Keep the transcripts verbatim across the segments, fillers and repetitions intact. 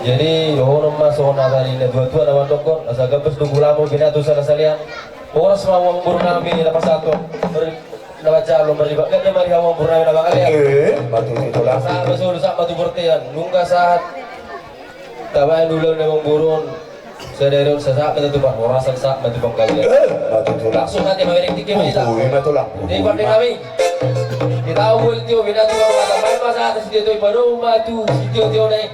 Jadi dohonon ma songon na tadi na tua-tua na mandokkon, asa gabus do gulamu binatu sada salean. Horas ma amangboru nami na pasahathon. Mari na manjalo maribak ganda ma di hamu amangboru nami na mangalean. Eh, matu tu tulang. Sahat ma solu, sahat ma tu bortean. Nunga sahat. Tabaen ulaon ni amangboru on. Sadari on sahat ma tu parhorasan, sahat ma tu panggabean. Eh, matu tulang. Langsung nanti mamereng tiki ma ita. Ui, matu tulang. Di partai kami. Kita awal tio beda tu parhorasan. Baen ma sahat sitio-tio i, baru ma tu sitio-tio na i.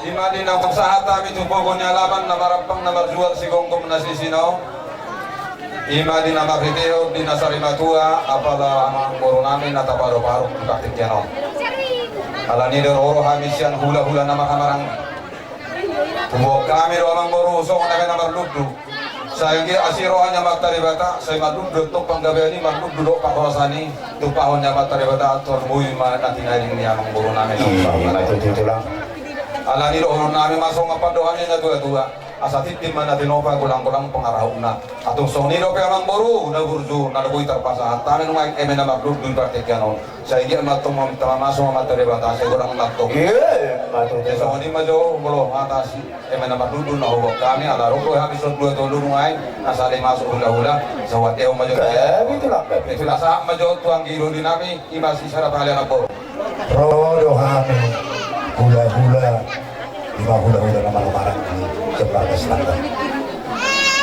Ima di na sahat hami tu pogu ni alaman na marampang na marjual sigomgom na sisina on. Ima di na marhitehon di na sarimatua apala amangboru nami na taparu-paru di partingkian on. Alani do ro hami sian hula-hula na marhahamaranggi. Huboan hami do amangboru songon eme na marlundu. Sai anggiat asi roha ni Amanta Debata, sai marlundu tong panggabean i, marlundu do parhorasan i, tumpahon ni Amanta Debata, tarlumobi ma na tinading ni amangboru nami. Ima tutu tulang. Alani dohonon nami ma songon pandohan ni na tua-tua. Asa tintin ma na tinopa, golang-golang pangarahutna. Antong songon i dope amangboru na burju na boi tarpasahat hami nuaeng eme na marlundu di partingkian on. Sai anggiat ma antong ma tama masuk ma Amanta Debata, sai godang ma antong. Ima tutu. Songon i ma jo molo hata si eme na marlundu na huboan hami, ala ro do hami son dua tolu nuaeng na saling masuk hula-hula. Sahat ma jo. Ima tutu. Ima sahat ma jo tu anggi doli nami, ima si sada pahali amangboru. Ro do hami hula-hula, ima hula-hula na marhahamaranggi, jembar na standar.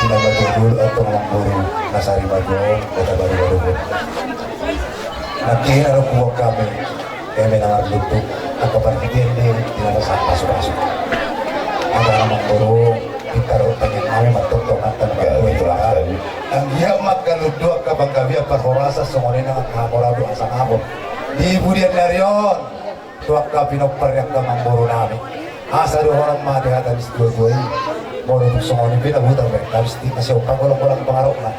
Ima tutu antong amangboru na sarimatua on, kota baru-baru on. Nangkin adong huboan hami eme na marlundu, angka parhitean ni na pasahat pasu-pasu. Angka amangboru, pintar hutangihon hami ma antong tu Amanta na martua i. Anggiat ma angka lundu, angka panggabean, parhorasan songon i nang angka hamoraon dohot hasangapon di pudian ni ari on. Tu angka pinompar ni angka amangboru nami, Asa dohonon ma di hata ni situatua i. Molo tung songon i pe na buta be, habis di masih opa golong-golong pangarokna.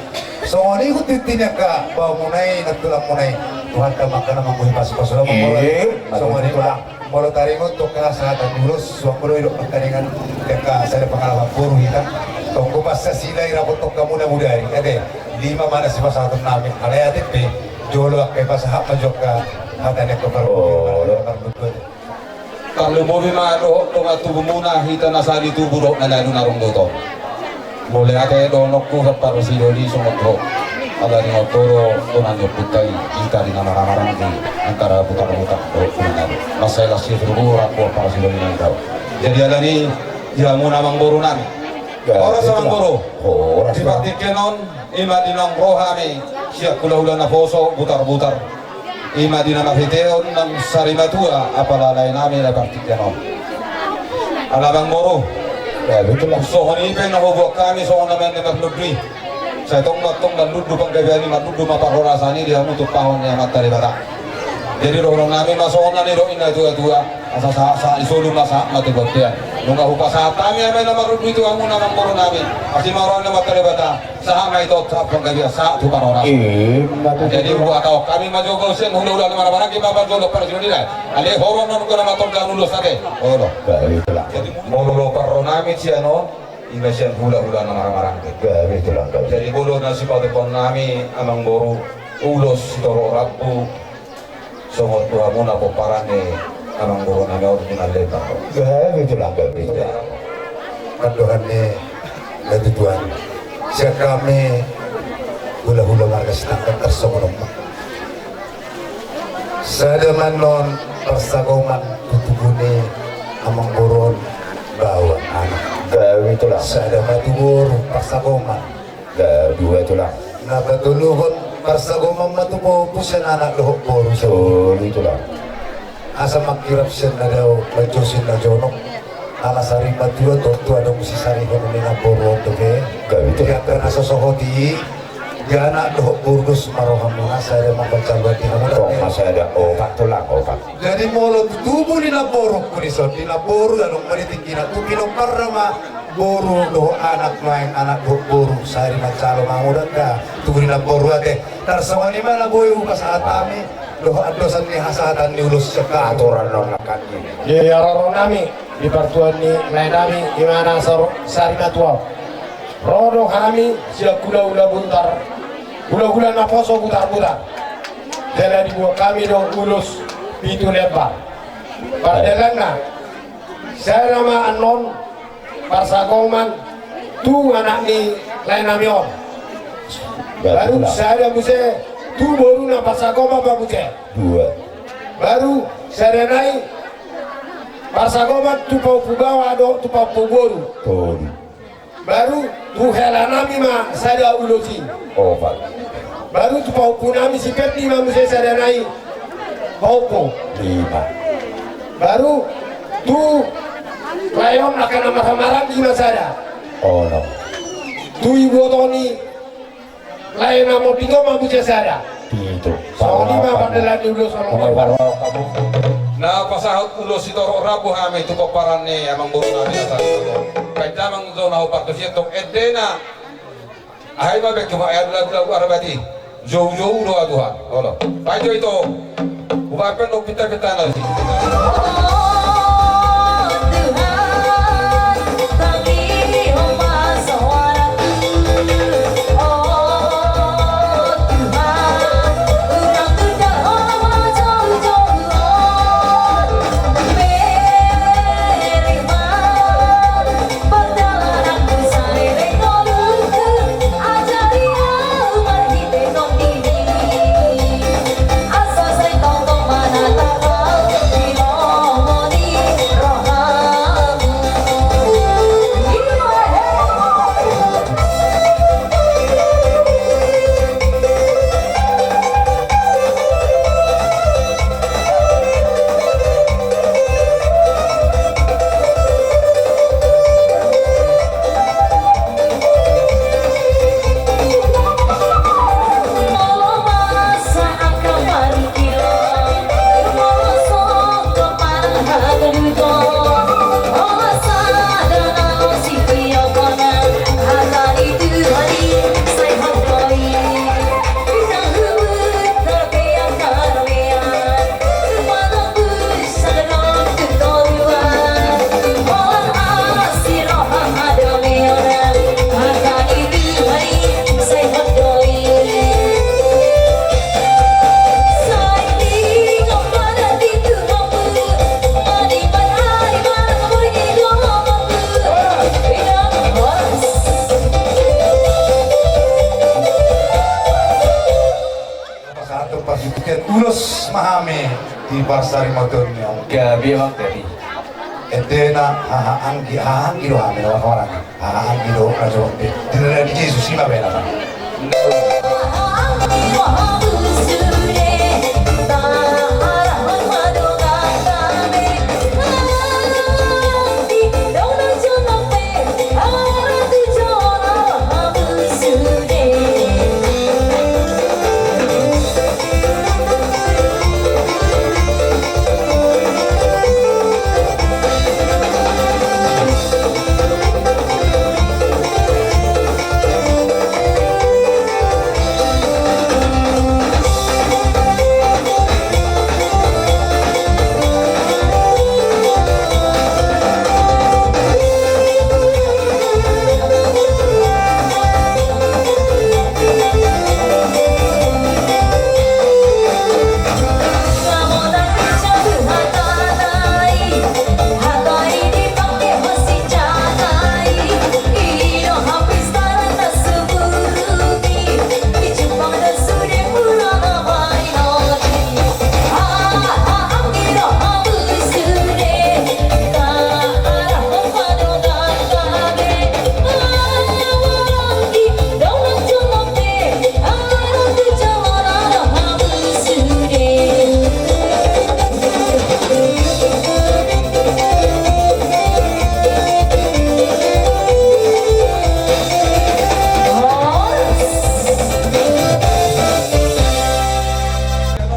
Songon i hutintin angka baomuna i, nantulangmuna i. Tuhanta ma angka na manggohi pasupasu na manggohi. Songon i ma. Molo taringot tu angka sahatan ni ulos, suang molo idok pangkaringan angka sada pangalaman boru hita. Tonggo Pancasila i rapot tu hamuna mudari ate. Lima ma na sipasahaton nami alai ate pe jolo angka i pasahat ma jo angka hata ni angka parboru. Tarlumobi ma dohot dongan tubumuna hita na sahali tubu dohot na naeng na ronggoton. Mauliate dohononku saparsidoli songon ho. Ala ni ho do dohonon ni ompunta i hita di na marhahamaranggi antara Butarbutar dohot Pinahan. Mansai las situbu rap dohot parsidoli nami do. Jadi ala ni i di hamuna amangboru nami. Horas amangboru. Horas. Di partingkian on i ma di naung ro hami sian hulahula naposo Butarbutar. I ma di na marhiteon nang sarimatua apala lae nami na partingkian on. Ala amangboru. Songon i pe na huboan hami songon na mangihut marlundu i. Sai tong ma tong marlundu panggabean i, marlundu ma parhorasan i di hamu tumpahon ni Amanta Debata. Jadi dohonon nami ma songon na nidok ni natuatua. Asa sahat sahat ni solu ma sahat ma tu bontean. Nunga hupasahat hami hami na marlundu i tu hamuna amangboru nami. Asi ma roha ni Amanta Debata. Sahat ma ito sahat panggabean sahat tu parhorasan. Jadi huhatahon hami ma jo sian hulahula na marhahamaranggi ma parjolo parjolo nilai. Ale horon on gona ma tong dan ulos ate. Olo. Jadi molo lopa ro nami sian on i ma sian hulahula na marhahamaranggi. Jadi molo na sipatupaon nami amangboru ulos sitorop rambu. Songon tu hamuna pomparan ni amangboru nami on di na lebar. Gabe tulang gabe. Pandohan ni natuatua. Sian hami hulahula marga Sitanggang tarsongon on ma. Sada ma annon parsagoman tu tubu ni amangboru on baoa anak. Gabe tulang. Sada ma tu boru parsagoman. Dua tulang. Na patoluhon parsagoman ma tu pahompu sian anak dohot boru. Tolu tulang. Asa mangkirap sian na dao manjou sian na jonok. Ala sarimatua tontu adong sisarihon ni namboru on dope. Gabe tulang. Di angka na so sohot i di anak dohot boru dos ma rohamuna sada ma pancaluan di hamuna. Tong ma sada opat tulang opat. Jadi molo tu tubu ni namboru ku dison di namboru adong ma di tinggina tu pinomparna ma. Boru dohot anak nuaeng anak dohot boru sahali mansai mangodang da tubu ni namboru ate. Tarsongon i ma na boi hupasahat hami dohot andosan ni hasahatan ni ulos seka aturan nang nakkan i. Di haroro nami di partuan ni lae nami i ma na sarimatua. Ro do hami sian hulahula Butar, hulahula naposo Butarbutar. Jala diboan hami do ulos pitu lembar. Pardalanna sada ma annon parsagoman tu anak ni lae nami on. Baru sada muse tu boruna parsagoman ma muse. Dua. Baru sada nai parsagoman tu pahompu baoa dohot tu pahompu boru. Tolu. Baru tu hela nami ma sada ulos i. Opat. Baru tu pahompu nami si Pendi ma muse sada nai pahompu. Lima. Baru tu lae on angka na marhahamaranggi ma sada. Onom. Tu iboto ni lae na monding on ma muse sada. Pitu. Songon i ma pardalan ni ulos on. Na pasahat ulos sitorop rambu hami tu pomparan ni amangboru nami na sarimatua. Baen damang jo na hupartusi antong endena. Aha i ma baen cuma e lagu-lagu Arabat i. Joujou do Tuhan. Olo. Baen jo ito. Hubaen pe antong pinta-pinta na. Ulos ma hami di parsarimatuon ni on. Gabe, Bang, gabe. Ende na haha anggi, haha anggi do hami, lawan orang. Haha anggi do na jo. Di dalam Jesus, ima bena, Bang.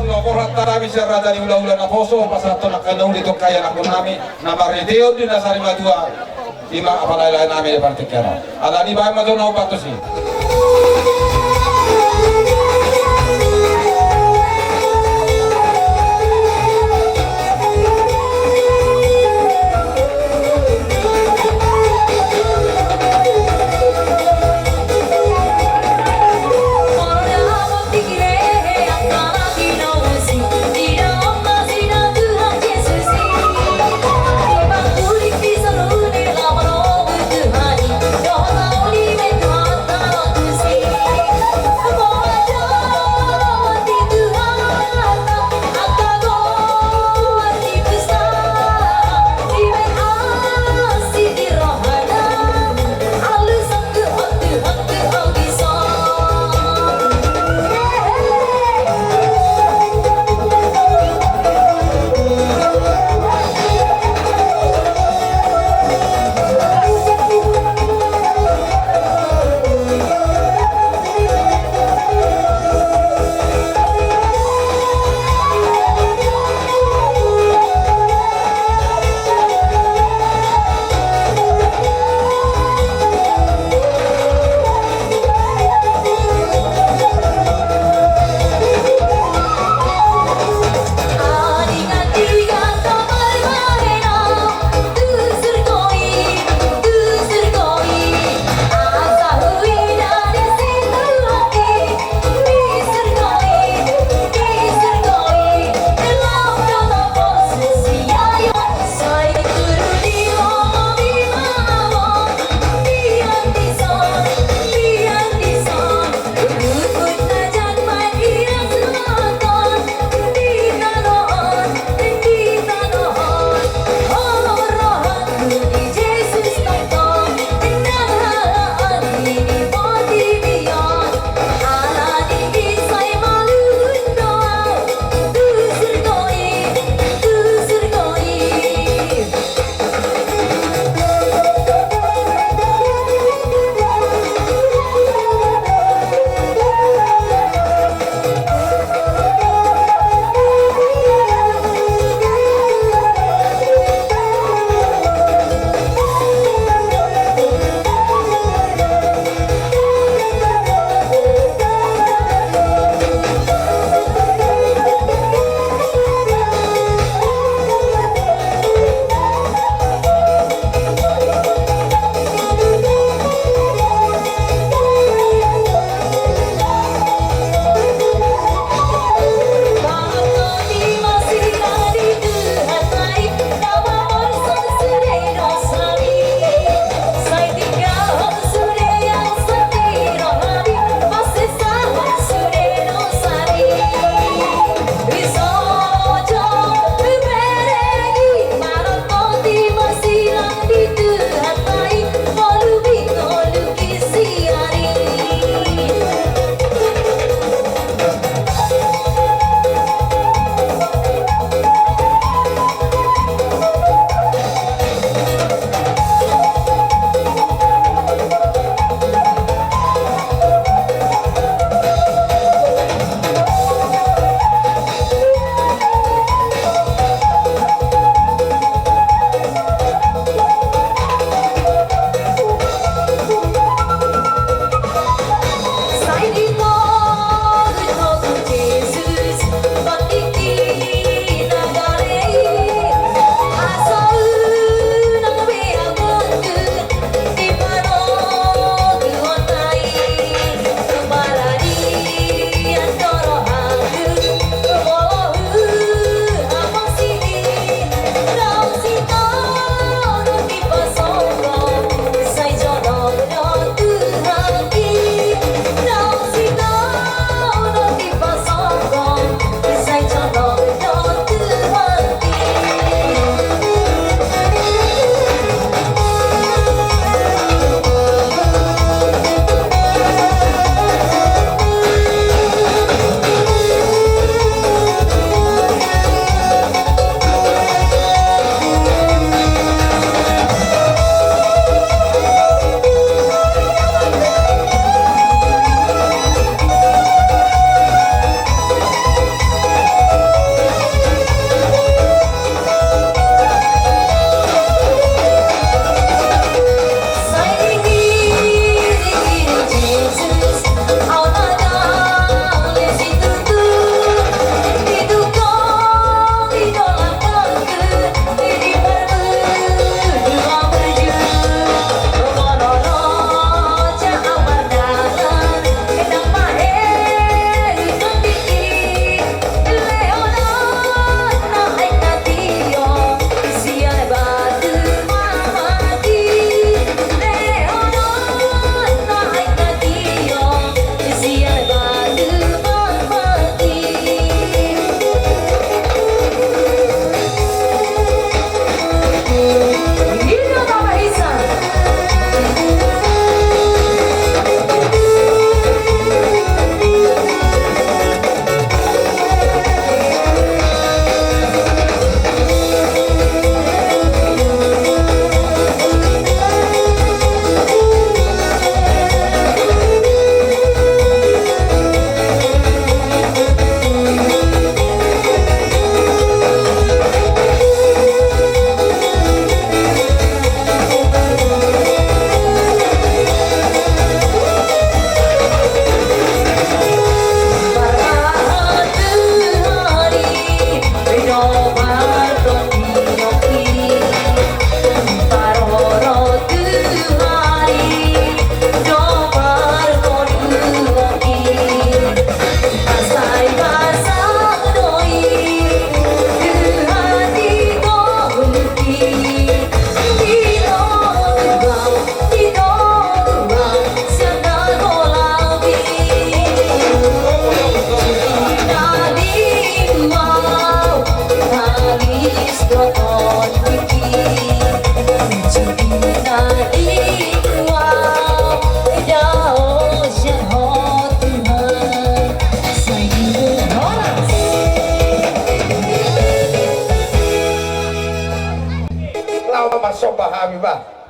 Lomo rohanta nami sian raja ni hulahula naposo, pasahathon angka na uli tu angka ianakhon nami na marhitehon di na sarimatua. Ima apala lae nami di partingkian on. Alani baen ma jo na umpat tusi.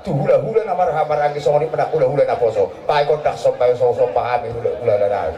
Tu hulahula na marhahamaranggi songon i pe nang hulahula naposo. Baen gondang somba i, songon somba hami hulahula na.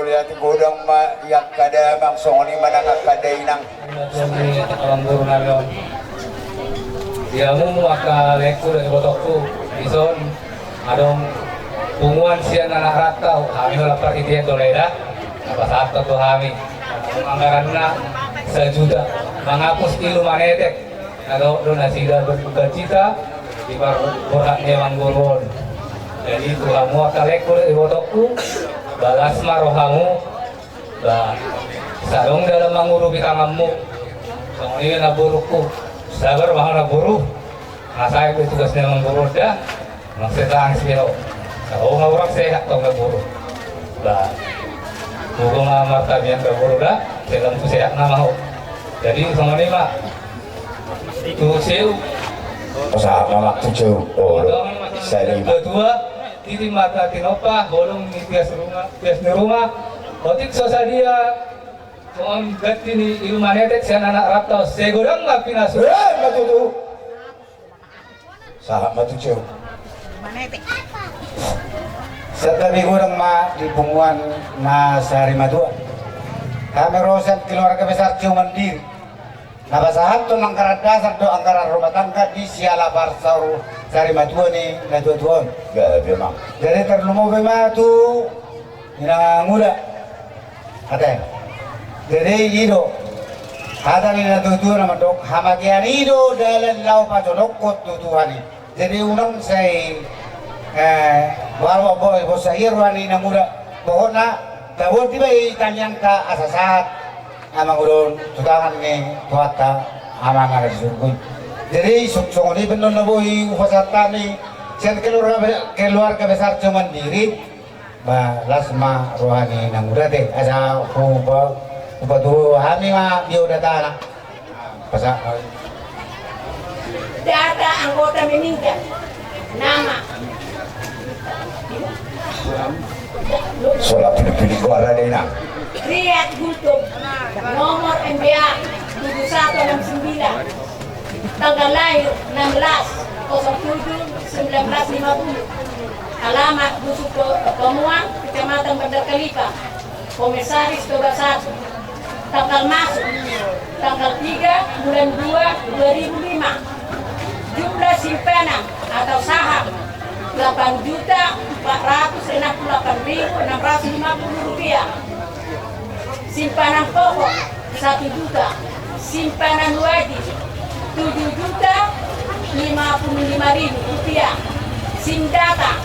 Ia, godang ma angka damang, songon i ma nang angka dainang. Ia, molo angka lengku dohot ibotongku, dison adong punguan sian anak rantau, hami holan parhitean do leda, na pasahathon do hami anggaranna sajuta, mangapus ilu manetek. Na dohot do nasida berduka cita di par-, borhat ni amangboru on. Jadi tu hamu angka lengku dohot ibotongku, ba las ma rohamu, ba sai adong dalan mangurupi tanganmu. Songon i namborungku, sabar ma ho namboru. Nga sae pe tugas ni amangboru on da. Maksud tangis biro. Kalau nggak orang sehat tau nggak boru. Bah. Buku nggak martabian nggak boru dah. Dalam tu sehat nama ho. Jadi songon i ma. Tu seu. Osa nama tu seu. Oh. Saya lima. Dua-dua. Titi mata tinopa. Bolong ni tias rumah. Tias ni rumah. Otik so sadia. Songon ganti ni ilu manetek sian anak rantau. Segodang ma pinasu. Eh, betul tu. Sahat ma tu seu. Santabi godang ma di punguan na sarimatua. Hami ro sian keluarga besar Ceu Mandiri. Na pasahathon anggaran dasar dohot anggaran rumah tangga di siala parsaur sarimatua ni natuatua on. Jadi tarlumobi ma tu Inang Uda. Ate. Jadi i do. Hata ni natuatua na mandok, hamatean i do dalan laho pajodokhon tu Tuhan i. Jadi unang sai, eh, baru bosa ia roha ni Inang Uda. Pokokna tabo diba i tangiangta asa sahat amangboru on tu tangan ni Tuhanta Ama na di surgo i. Jadi songon i pe annon na boi hupasahat hami sian keluarga, keluarga besar Ceu Mandiri. Ba las ma roha ni Inang Uda ate, asa hupa, hupatudu hami ma biodatana. Pasa. Data anggota meninggal. Nama. Sola pilih-pilih gua ada deh, nah. Riyad Gultom. Nomor M B A tujuh satu enam sembilan. Tanggal lahir enam belas kosong tujuh sembilan belas lima puluh. Alamat Dusun Ko-, Komuang, Kecamatan Bandar Kalipa. Komisaris Toga satu. Tanggal masuk, tanggal tiga bulan dua dua ribu lima. Jumlah simpanan atau saham delapan juta empat ratus enam puluh delapan ribu enam ratus lima puluh rupiah. Simpanan pokok satu juta, simpanan wajib tujuh juta lima puluh lima ribu rupiah, sim data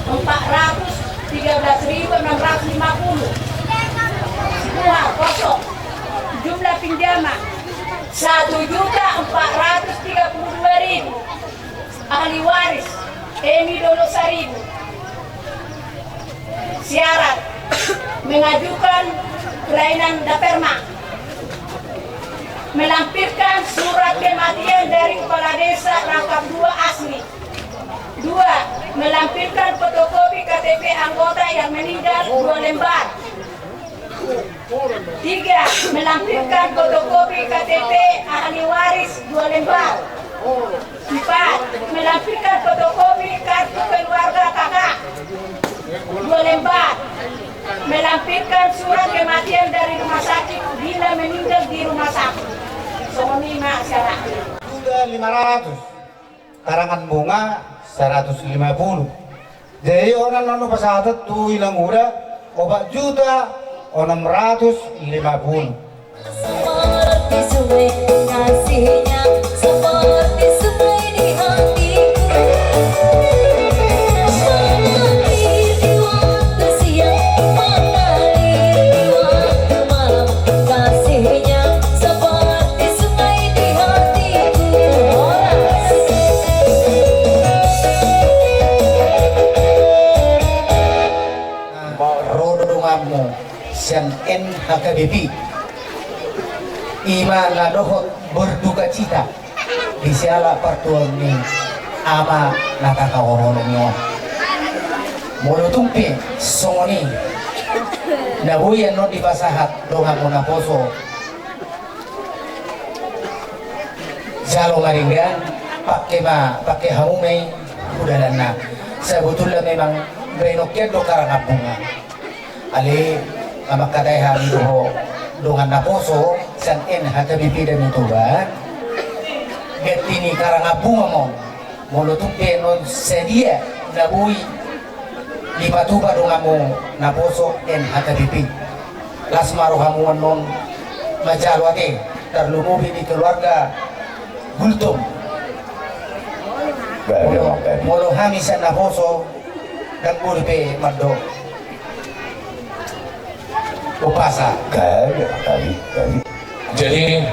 empat ratus tiga belas ribu enam ratus lima puluh, semua kosong. Jumlah pinjaman satu juta empat ratus tiga puluh dua ribu. Ahli waris Emi Dolo Saribu. Syarat mengajukan kelainan daperma. Melampirkan surat kematian dari kepala desa rangkap dua asli. Dua, melampirkan fotokopi K T P anggota yang meninggal dua lembar. Tiga, melampirkan fotokopi K T P ahli waris dua lembar. Empat, melampirkan fotokopi kartu keluarga K K dua lembar. Melampirkan surat kematian dari rumah sakit bila meninggal di rumah sakit. Songon i ma syaratna. Sudah lima ratus. Karangan bunga seratus lima puluh. Jadi on annon pasahat tu Inang Uda opat juta enam ratus lima puluh. Seperti sungai kasihnya, seperti sungai di hatiku. Mengalir di waktu siang, mengalir di waktu malam. Kasihnya seperti sungai di hatiku. Horas. Ro do donganmu sian N H K B P. Ima na dohot berduka cita. Di siala partuaon ni ama na takaololon i on. Molo tung pe songon i na boi annon dipasahat donganmu naposo. Jalo ma denggan, pangke ma, pangke hamu ma i hu dalanna. Sabotulna memang baenonku do karangan bunga. Alai Amang, hatai hami dohot dongan naposo sian N H P P Danau Toba, ganti ni karangapung ma on. Molo tung pe non sadia na boi dipatupa donganmu naposo N H P P P, las ma rohamu annon manjalo ate, tarlumobi di keluarga Gultom. Molo hami sian naposo, ndang boi pe mandok umpasa. Jadi,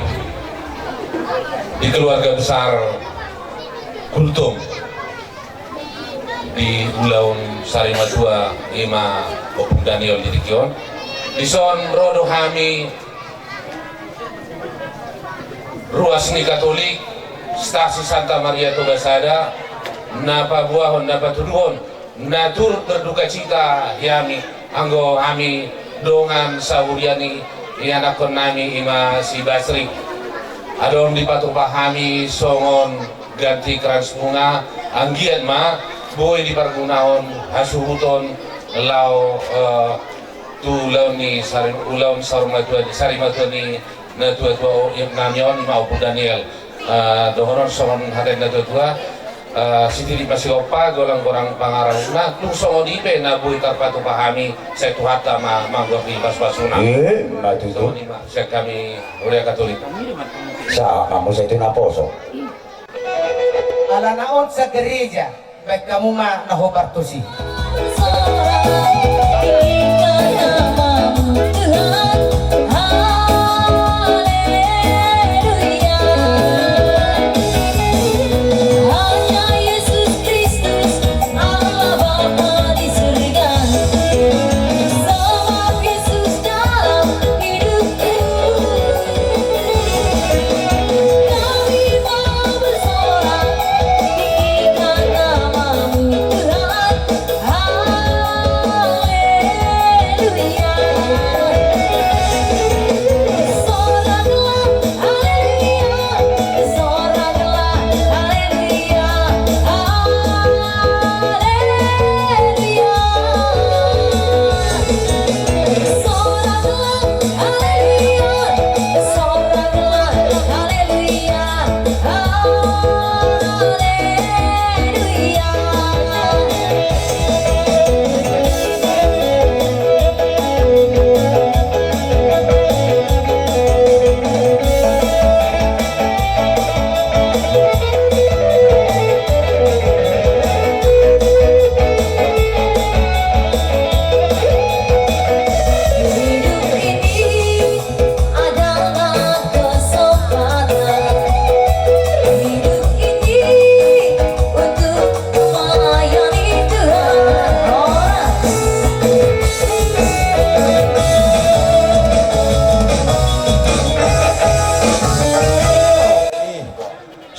di keluarga besar Gultom di ulaon sarimatua i ma Ompung Daniel di tingki on. Dison ro do hami ruas ni Katolik, Stasi Santa Maria Toba Sada, na paboahon, na patuduhon, na turut berdukacita di hami, anggo hami dongan sahuria ni ianakhonnami i ma si Basri. Adong dipatupa hami songon ganti krans bunga, anggiat ma boi dipargunahon hasuhuton laho, eh, tu ulaon ni sari-, ulaon saur matua, sarimatua ni natuatua nami on, i ma Ompung Daniel. Eh, dohonon songon hata ni natuatua, eh, sititik ma sigompa, golanggolang pangarahutna, tung songon i pe na boi tarpatupa hami, sai Tuhanta ma manggor ni pasupasuna. Eh, ima tutu. Songon i ma sian hami huria Katolik. Sa, mamo sai tu naposo. Alana on sagereja, baen hamu ma na hombar tusi.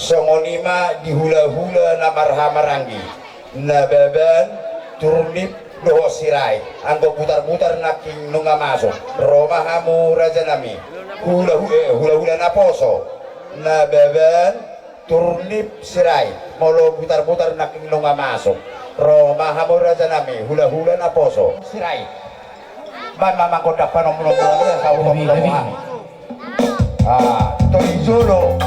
Songon i ma di hulahula na marhahamaranggi, Nababan, Turnip dohot Sirait. Anggo butarbutar nangkin nunga masuk, ro ma hamu rajanami. Hulahu-, eh, hulahula naposo, Nababan, Turnip, Sirait. Molo butarbutar nangkin nunga masuk, ro ma hamu rajanami, hulahula naposo, Sirait. Baen ma manggondang panomunomuan, saur mamuda hami. Ah, toli jolo.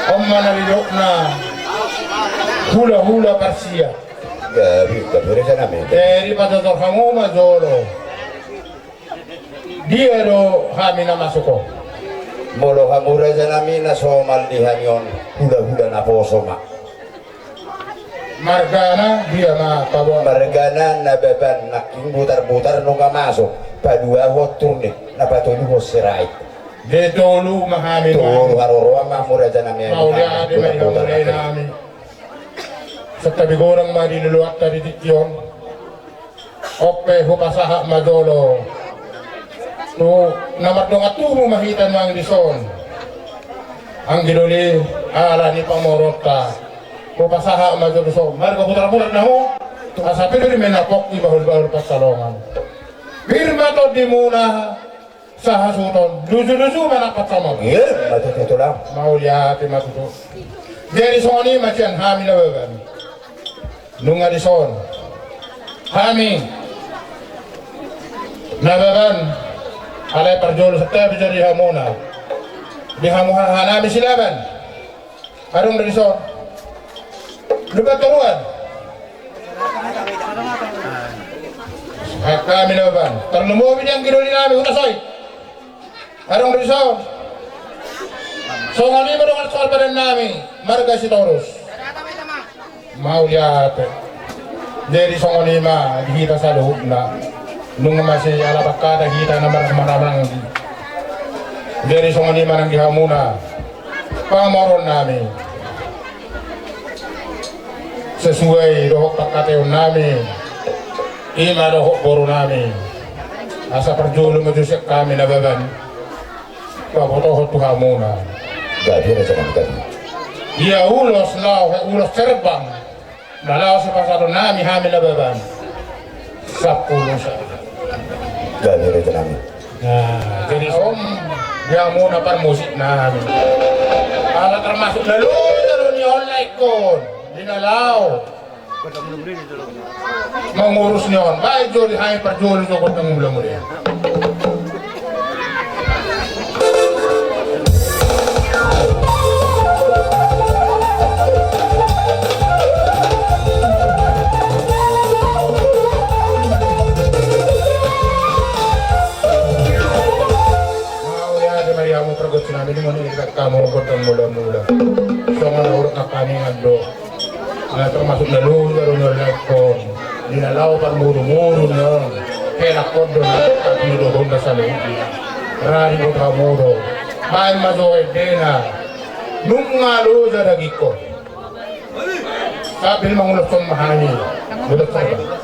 On ma na didokna hulahula parsiap. Gabe, gabe raja nami. Jadi patortor hamu ma jolo. Dia do hami na masuk on? Molo hamu raja nami na somal di hami on, hulahula naposo ma. Margana dia ma paboa? Margana Nababan, nangkin butarbutar nunga masuk, paduahon Turnip, na patoluhon Sirait. Dia tolu ma hami. Tolu haroroan ma hamu raja nami. Mauliate ma di hamu raja nami. Santabi godang ma di loloanta di tingki on. On pe hupasahat ma jolo tu na mardongan tubu ma hita nuaeng dison. Anggi doli, ala ni pamoruonta, hupasahat ma jolo dison marga Putarputar na ho, asa pir ma na pongki bahulbahul pansalongan. Pir ma tondimuna sahasuhuton, lujuluju ma nang pansamotan. Iya, ma tutu tulang. Mauliate ma tutu. Jadi songon i ma sian hami Nababan. Nunga dison hami Nababan, alai parjolo santabi jolo di hamuna, di hamu haha nami Silaban. Adong do dison? Lumban toruan. Hami Nababan, tarlumobi di anggi doli nami Huta Sait. Adong do dison? Songon i ma dongan saur padan nami marga Sitorus. Mauliate. Jadi songon i ma di hita saluhutna. Nunga masiala pangkata hita na marhahamaranggi. Jadi songon i ma nang di hamuna pamoruon nami. Sesuai dohot pangkataion nami, i ma dohot boru nami. Asa parjolo ma jo sian hami Nababan pabotohon tu hamuna. Gabe raja nami, gabe. Ia ulos laho, ulos serbang na laho sipasahaton nami hami Nababan. Sampulu sa. Gabe raja nami. Nah, jadi on di hamuna parmusik nami. Ala termasuk na loja do ni on lae ingkon di na laho mangurus ni on. Baen jo di hami parjolo jo gondang mulamula. Mauliate ma di hamu pargonsi nami, di moni di hamu gondang mulamula. Songon na hurang na paningan do. Nah, termasuk na loja do ni on lae ingkon di na laho parmurumuru ni on. Helakhon do na, tapi do honda saluhutna. Radi do hamu do. Baen ma jo endena. Nunga loja dagingkon. Sambil manguloskon ma hami. Ulos serbang.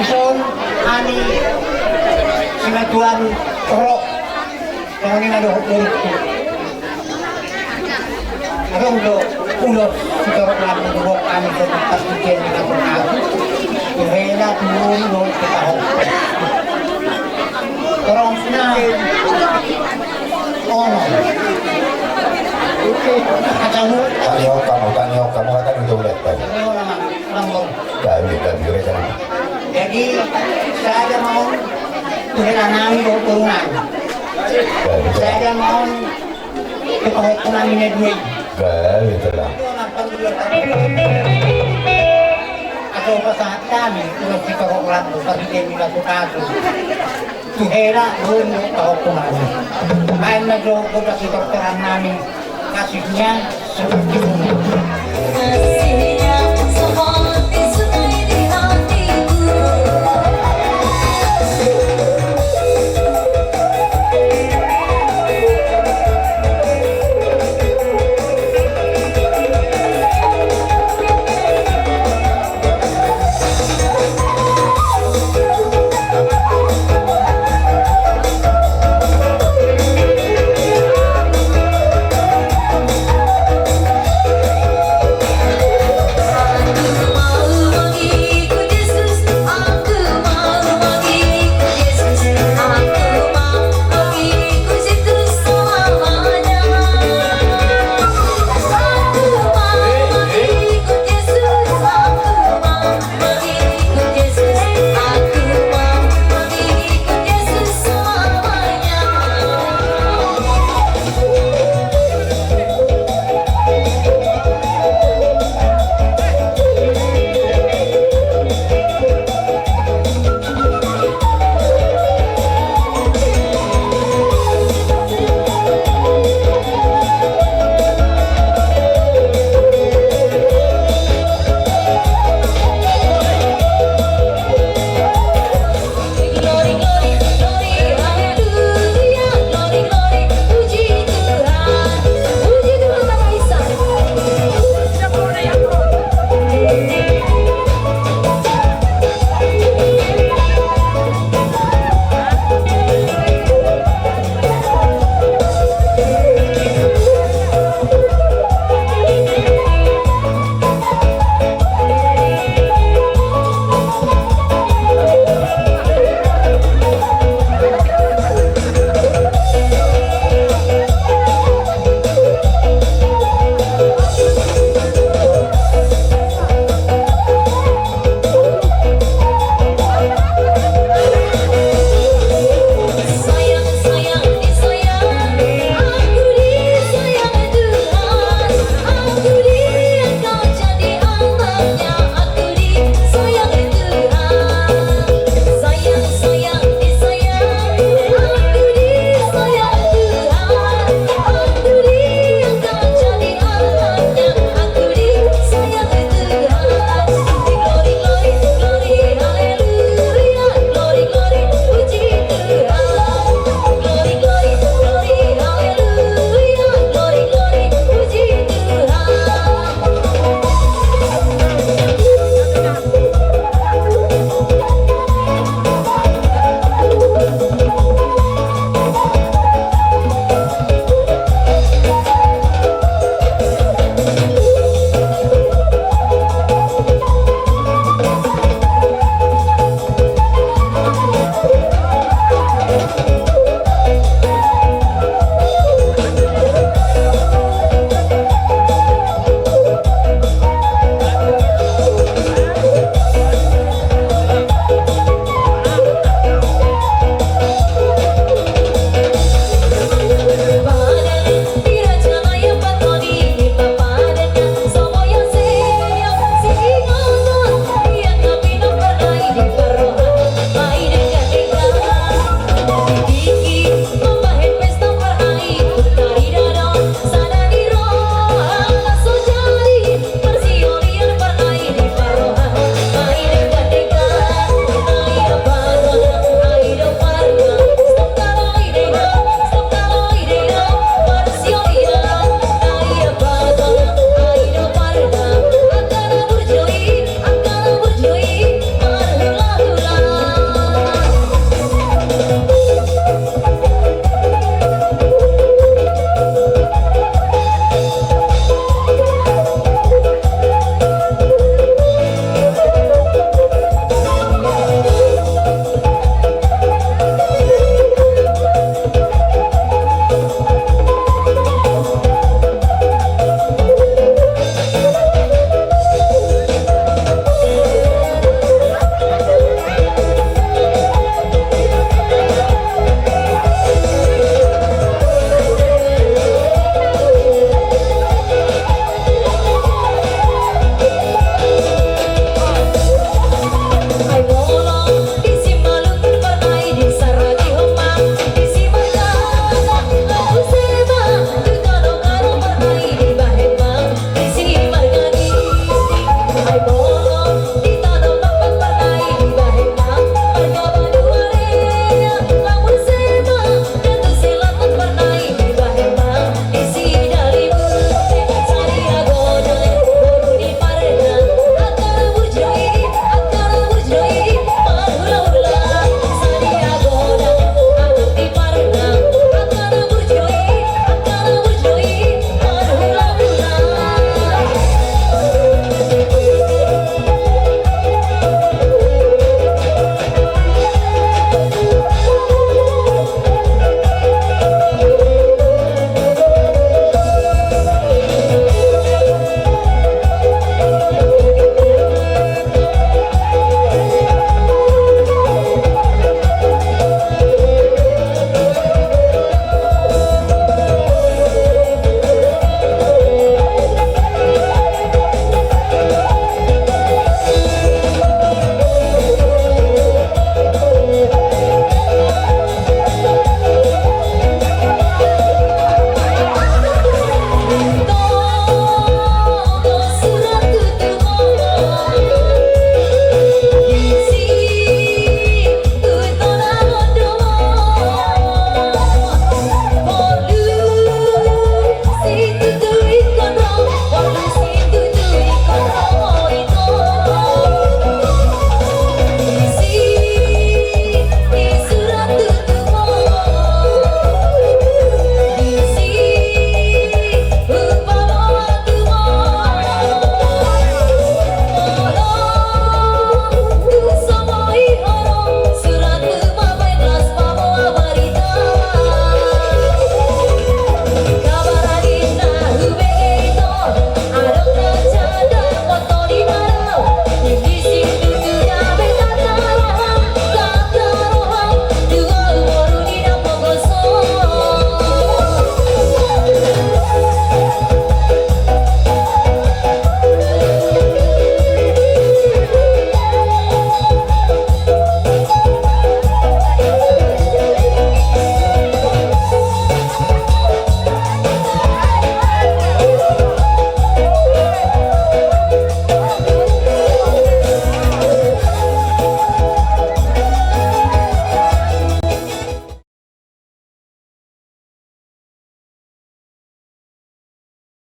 Dison hami simatuan ro. Songon i ma dohot borungku. Adong do ulos sitorop lampu dohot hami songon partingkian ni kampung ahu. Tuhela turun do tu tahu. Torong sina. Ono. Kacau. Tanyok kamu, tanyok kamu, kata itu udah. Tanyok nama. Gabe, gabe, gabe. Jadi, sada ma on tu hela nami dohot boru nami. Gabe, gabe. Sada ma on tu pahompu nami na dua i. Gabe, gabe. Atau pasahat nami, ulos sitorop lampu, partingkian ni batu-batu. Tu hela, boru dohot pahompu nami. Baen ma jo goda sitortoran nami. Kasihnya seperti bunga.